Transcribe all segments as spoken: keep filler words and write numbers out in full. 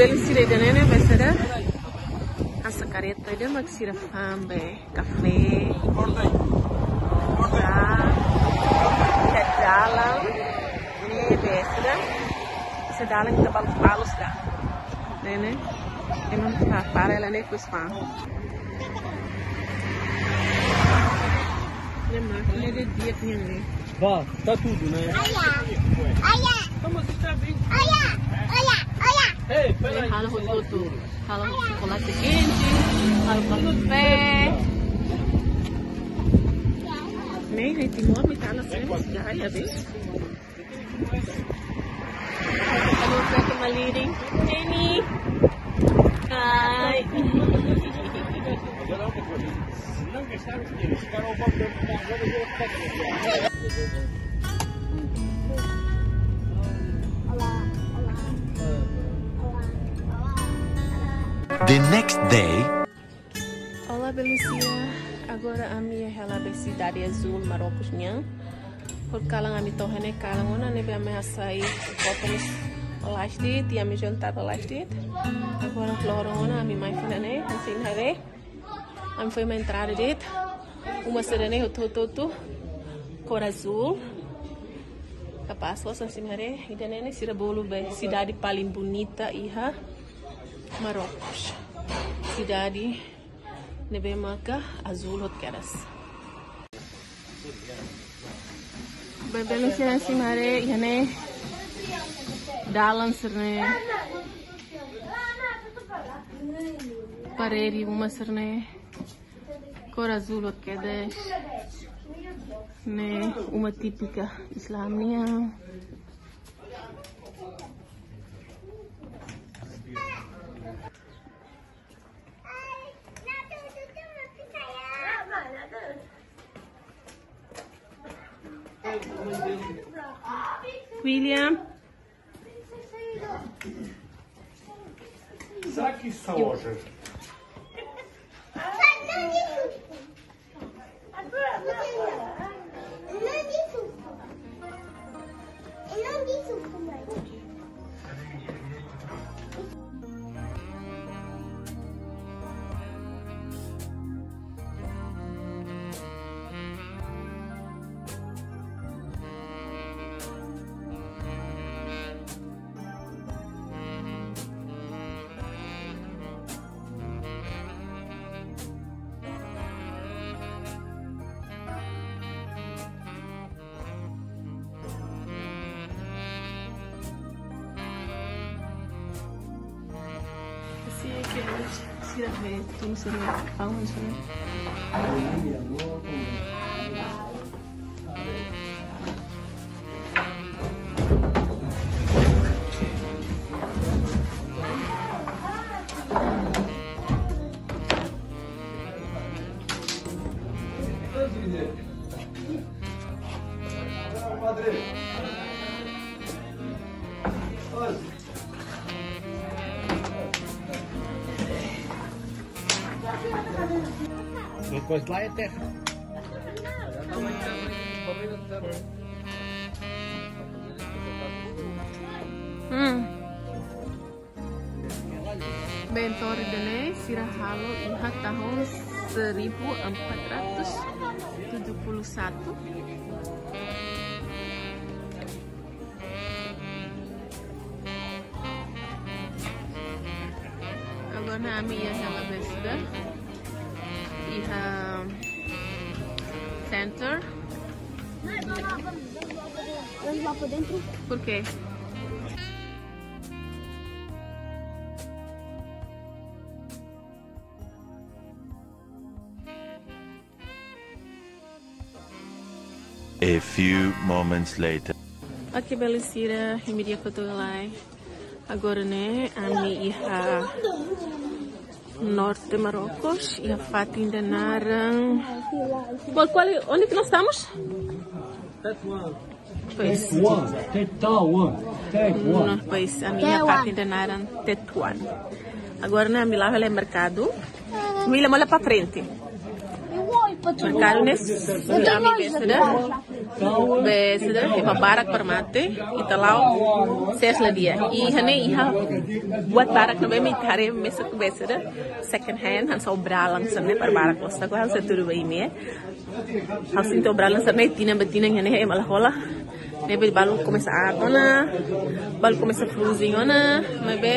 Sira ida-ne'e ne'e, be sira hasai kareta ida mak sira fa'an be kafé. Ah, iha dalan ne'e be sira, se dalan ita balu palus ka. Ne'e ne'e, ema para, para hela ne'e depois fa'an. Ne'e mákina de dia que nem. Vá, tá tudo, né? Olha, olha, olha, olha, olha. Ei, peraí. Halo hotu-hotu. Halo chocolate quente, halo kafé. Ne'e, ne'e Timor, me tá na frente, já, já vi. Halo, Tata Maliri. Neni. Hai. The next day. Olá, belun sira. Agora ami hela be sidade azúl Marrocos nian. Por kalan ami to'o iha ne'e kalan ona ne'ebé ami hasai foto mós lalais de'it, i ami jantar lalais de'it. Agora loron ona ami mai fila ne'e, hanesan haree. Ami foin entrada de'it. Uma sira-ne'e hotu-hotu kór azúl. Kapás loos, hanesan haree, ida-ne'e ne'e sira bolu be sidade paling bonita iha Marrocos. Sidade ne'ebé maka azúl hotu kedas. Be belun sira, hanesan haree, iha ne'e dalan sira-ne'e. Parede uma sira-ne'e kór azúl hotu kedas. Ne'e uma típika Islâmia. William. Será que isso está loja? Así es que sira be, tun sira, paun sira. Depois lá é terra. Hmm. Bentor ida-ne'e sira halo iha tahun seribu empat ratus tujuh puluh satu. Agora ami iha hela be sira, iha center. Vamos lá pra dentro. Por quê? A few moments later. Ok, belun sira, imi di'ak hotu ka lae? Agora ne'e ami iha norte Marrocos, iha fatin ida naran. Por qual, onde que nós estamos? Pois. Tetouan, Tetouan. Não, pois, ami iha fatin ida naran Tetouan. Agora ne'e ami la'o hela merkadu. Mila mola para frente. Merkadu ne'e, ami be sira. Be sira, iha barak para mate, ita la'o sees la di'ak. Iha ne'e iha buat barak ne'ebé mak ita haree mesak be sira, second hand, hanesan obralan sira-ne'e para barak loos. Agora hanesan tudo bem, né? Ha'u sente obralan sira-ne'e tinan ba tinan iha ne'e ema la hola. Ne'ebé balu komesa aat ona, balu komesa freezing ona, maibé,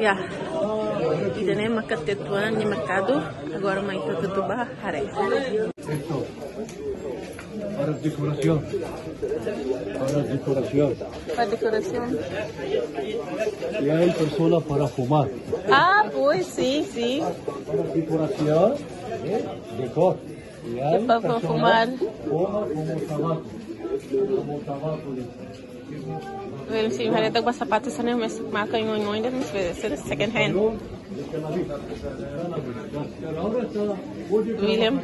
ya. Ida-ne'e maka Tetuan nia merkadu, agora mai ita atu bá haree. Esto, para decoración. Para decoración. Para decoración. Y hay personas para fumar. Ah, pues sí, sí. Para decoración, ¿eh? Decor. Y hay personas para fumar. Fuma como tabaco. Como tabaco, dice. Well, si haree tan ba sapatu sira-ne'e, mas maka ngon ngon ida, mas be sira second hand. William.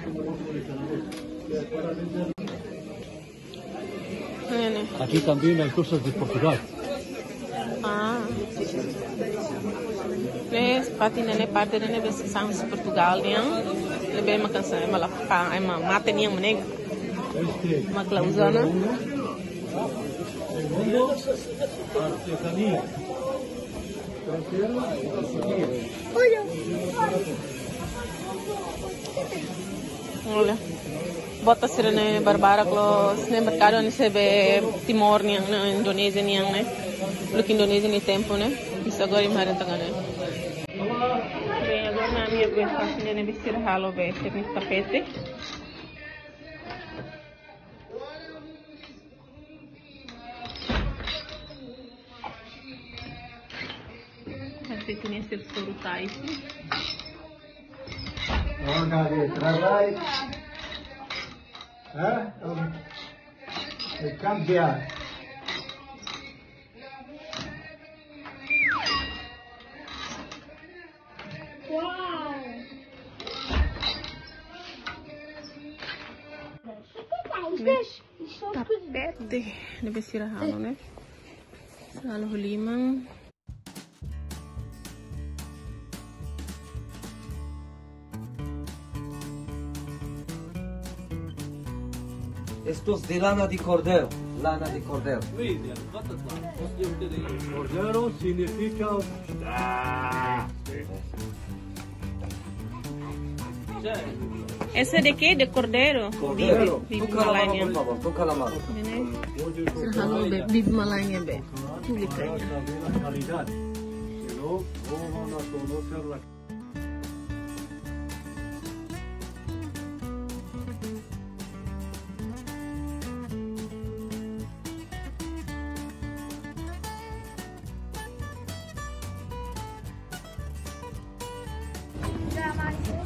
Ne'e, ne'e. Aquí también hay cosas de Portugal. Ah. Ne'e, parte ne'e, ne'e parte ne'e, ne'e be sira hanesan Portugal nian. Ne'ebé mak hanesan, ema la ka, ema mate nian mak ne'e. Mak la uza ona. Segundo, artesanía. Tercero, artesanía. Olha. Bota sira-ne'e barbarak loos, ne'e merkadu ne'e sei be Timor nian, ne'e Indonézia nian ne'e. Loke Indonézia nia tempu ne'e. Hanesan agora imi haree tan ne'e. Bem, agora na minha vez, faço minha ne'e be sira halo be, sira-nia tapete. Esta é que nem ser soro tais. Onda de trabalho. Hã? É cambiar. Uau! Tapete ne'ebé sira halo ne'e. Sira halo liman. Esto es de lana de cordero, lana de cordero. Cordero significa... ¿Ese de qué? De cordero. Cordero. Bibi, bibi malaña. Toca la mano, por favor, toca la mano. Sira halo be, bibi malaña be. Pública. Calidad. Si no, no van a conocer la...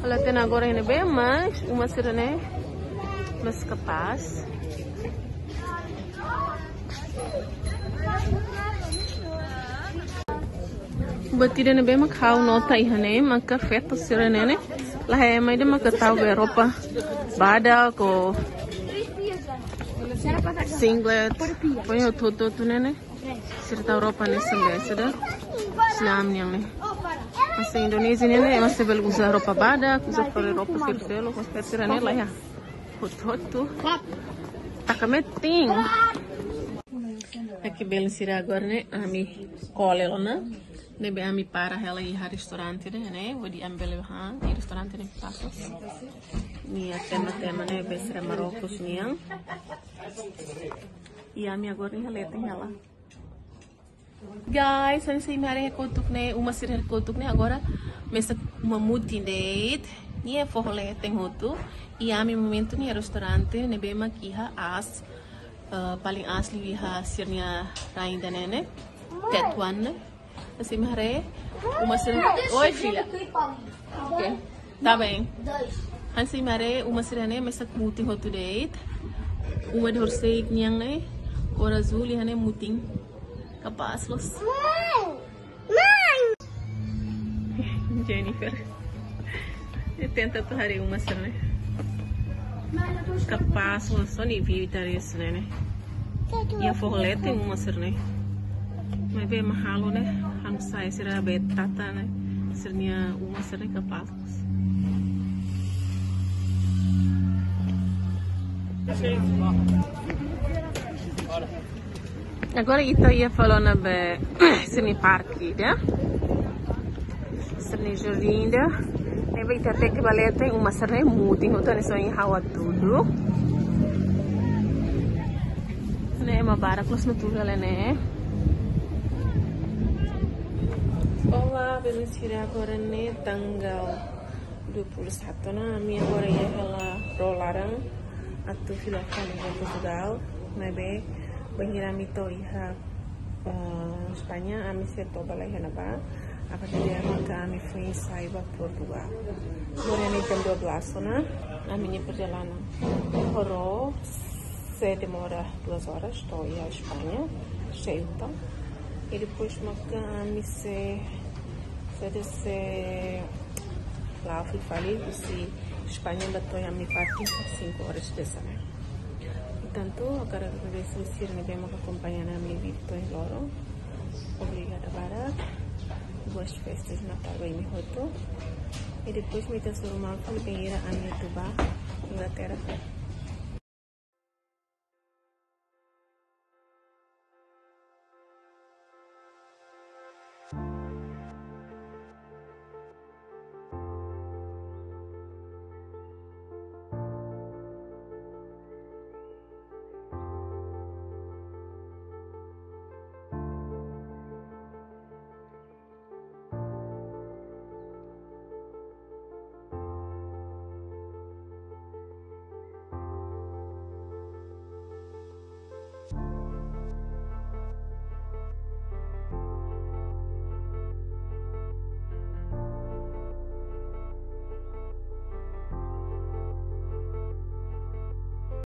Ha'u la hatene agora iha ne'ebé, mas uma sira-ne'e mós kapás. Buat ida ne'ebé mak ha'u nota iha ne'e maka feto sira-ne'e ne'e, la iha ema ida maka tau be roupa badak ka singlet, pokoknya hotu-hotu ne'e ne'e. Sira tau roupa ne'e sira be sira Islam nian ne'e. Hanesan Indonézia nian ne'e, ema sei bele uza roupa badak, uza fali roupa sira seluk, mas sira-ne'e la iha. Hotu-hotu. Taka metin. Oke, belun sira, agora ne'e ami kole ona. Ne'ebé ami para hela iha restaurante ne'e, ne'e, hodi ami bele han, iha restaurante ne'e Passos. Nia tema-tema ne'ebé sira Marrocos nian. I ami agora ne'e leten hela. Guys, hanesan imi haree iha kotuk ne'e, uma sira iha kotuk ne'e agora mesak uma mutin de'it. Nia foho leten hotu. I ami momentu ne'e iha restaurante ne'ebé mak iha aas, eh, paling asli iha sira-nia rain ida-ne'e ne'e. Tetuan ne'e. Hanesan imi haree, uma sira. Oi, filha. Ok. Tá bem. Hanesan imi haree, uma sira-ne'e mesak mutin hotu de'it. Uma de horsik nian ne'e, kór azúl, i iha ne'e mutin. Kapás loos. Jennifer. Nia tenta atu haree uma sira-ne'e. Kapás loos, só nia view ita haree sira-ne'e ne'e. Nia foho leten uma sira-ne'e. Maibé ema halo ne'e, ha'u sente sira be tata ne'e. Sira-nia uma sira-ne'e kapás. Agora ita iha fali ona ba sira-nia parke ida, sira-nia jardín ida. Ne'ebé ita hateke ba leten, uma sira-ne'e mutin, hotu hanesan ohin ha'u hatudu. Ne'e ema barak loos no tuur hela ne'e. Olá, belun sira, agora ne'e tanggal dua puluh satu ona, ami agora iha hela ró laran atu fila fali ba Portugal, maibé bainhira ami to'o iha, eh, España, ami sei to'o ba lai iha ne'ebá, a partir de agora ami foin sai ba Portugal. Agora ne'e jam dua belas ona, ami-nia perjalanan ho ró sei demora duas horas, to'o iha España, sei utan. I depois maka ami sei, sei, sei la'o fali, husi España ba to'o iha ami parking cinco horas de sana. Portantu, hakarak agradese sira ne'ebé maka akompaña ami vídeo to'o loron. Obrigada barak. Boas festas Natal ba imi hotu. I depois ita hasoru malu fali bainhira ami atu ba Inglaterra.